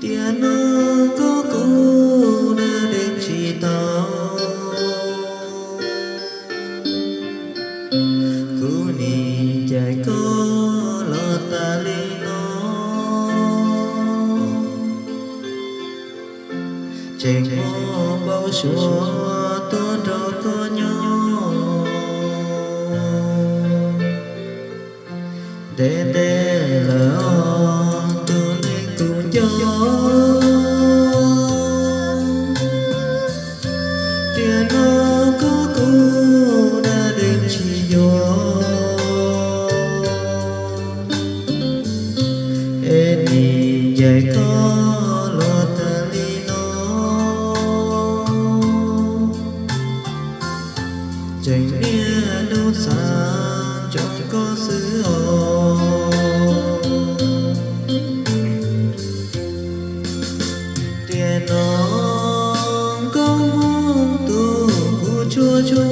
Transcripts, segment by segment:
Tiam no koj kuj dag deev tsis tau, kuv nim ncaim koj los tas li no. Tseem muaj npau suav tuaj nrog koj nyob. Ntev ntev lawm os tus neeg kuv nco, tiam no koj kuj dag deev tsis yuav, es nim ncaim koj los tas li no. Tseem niaj hnub xav ntsoov koj xwb os. Tiam no nkauj Hmoob tus kuv tshua tshua,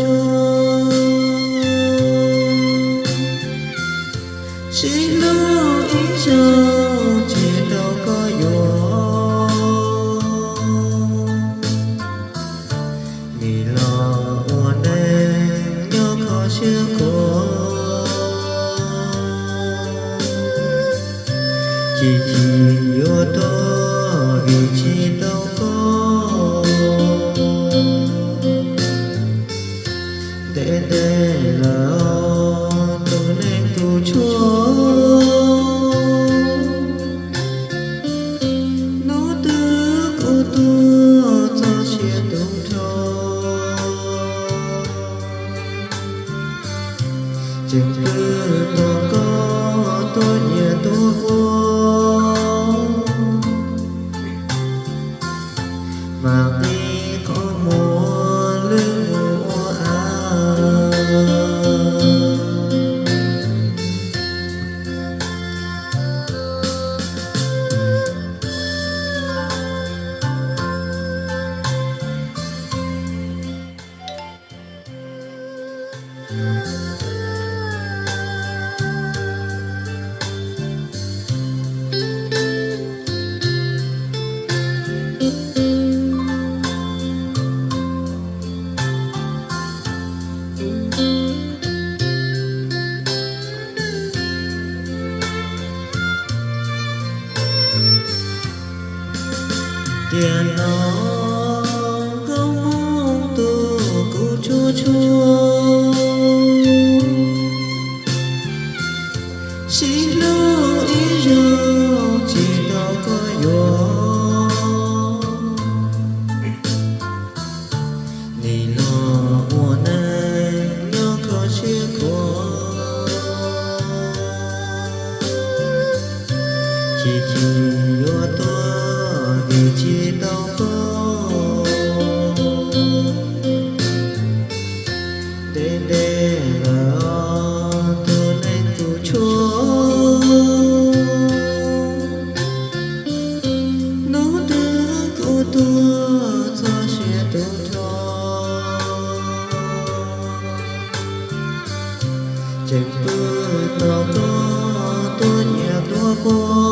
sib hlub ib zaug tsis tau koj yuav. Nim los ua neej nyob kho siab khuav, chim chim yuav tuag vim tsis tau koj. Ntev ntev lawm os tus neeg kuv tshua, hnub twg kuv tuag txog sia tu nrho. Tseem pw tos koj tuaj nyiam tuaj ua, mam nqis qhov muag lwj mus ua av. Tiam no nkauj Hmoob tus kuv tshua tshua, sib hlub ib zaug tsis tau koj yuav. Nim los ua neej nyob kho siab khuav, chim chim yuav tuag vim tsis tau koj. Ntev ntev lawm os tus neeg kuv tshua, hnub twg kuv tuag txog sia tu nrho. Tseem pw tos koj tuaj nyiam tuaj ua,